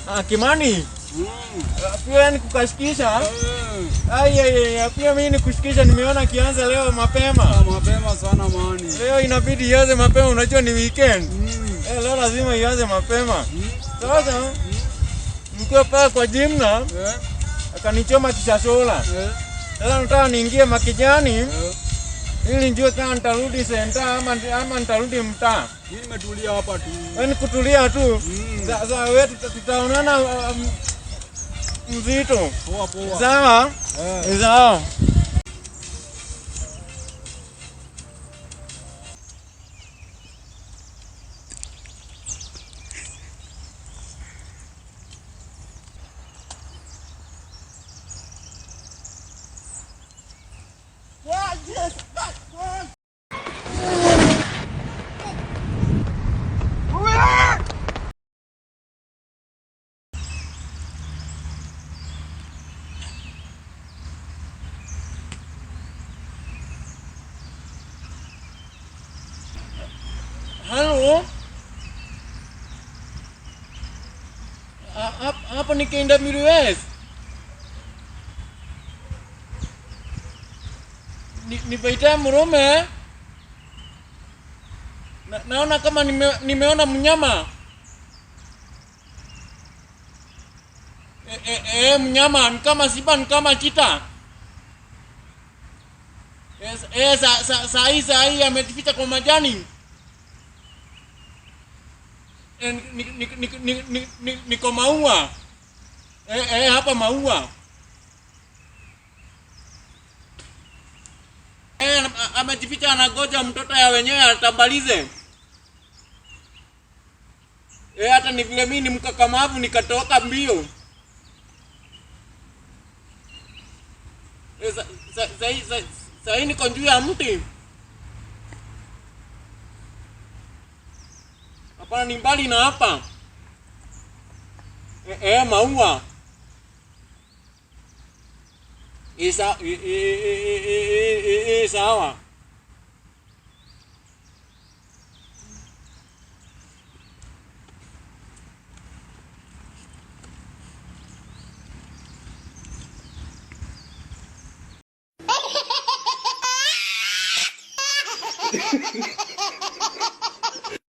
Ah, Kimani. Pia ni kukashikisha. Ai ai ai, pia mimi ni kushikisha, nimeona kianza leo mapema. Mapema sana mani. Leo inabidi ianze mapema, unajua ni weekend. Eh, leo lazima ianze mapema. Sasa mkiwa pale kwa Jimna akanichoma kishashola. Sasa nataka niingie makijani ili nijue kama nitarudi senta ama nitarudi mtaa. Mimi nimetulia hapa tu. Yaani kutulia tu. Sasa wewe tutaonana mzito. Poa poa. Sawa? Sawa. Halo? Hapo ni KWS. Ni Murume. Naona kama nimeona mnyama. Mnyama ni kama simba, ni kama chita. Saa hii amejificha kwa majani. Niko maua. Hapa maua. Amejificha anangoja mtoto ya wenyewe atambalize. Hata ni vile mimi ni mkakamavu nikatoka mbio. Sa hii niko juu ya mti. Hapana, ni mbali na hapa. Maua. Sawa.